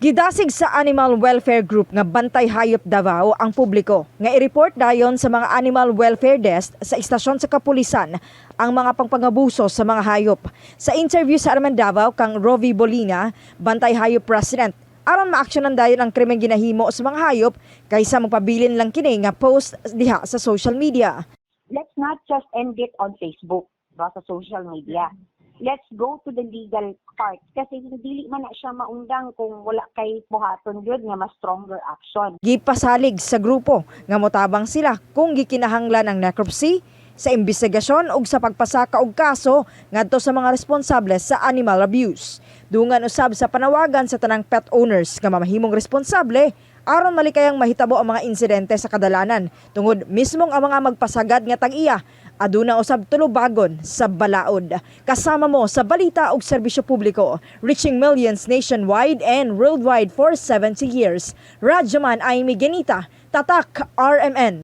Gidasig sa Animal Welfare Group nga Bantay Hayop Davao ang publiko nga i-report dayon sa mga animal welfare desk sa istasyon sa kapulisan ang mga pangpangabuso sa mga hayop. Sa interview sa RMN Davao kang Rovi Bolina, Bantay Hayop President, aron maaksyonan dayon ang krimen ginahimo sa mga hayop kaysa magpabilin lang kini nga post diha sa social media. Let's not just end it on Facebook, ba, sa social media. Let's go to the legal part kasi hindi man na siya maundang kung wala kay buhaton gyud nga mas stronger action. Gipasalig sa grupo nga motabang sila kung gikinahanglan ang necropsy sa imbestigasyon ug sa pagpasaka og kaso ngadto sa mga responsable sa animal abuse. Dungan usab sa panawagan sa tanang pet owners nga mamahimong responsable aron malikayang mahitabo ang mga insidente sa kadalanan tungod mismong ang mga magpasagad nga tag-iya aduna usab tulubagon sa balaod. Kasama mo sa balita ug serbisyo publiko, reaching millions nationwide and worldwide for 70 years. Radyoman Amy Genita, Tatak RMN.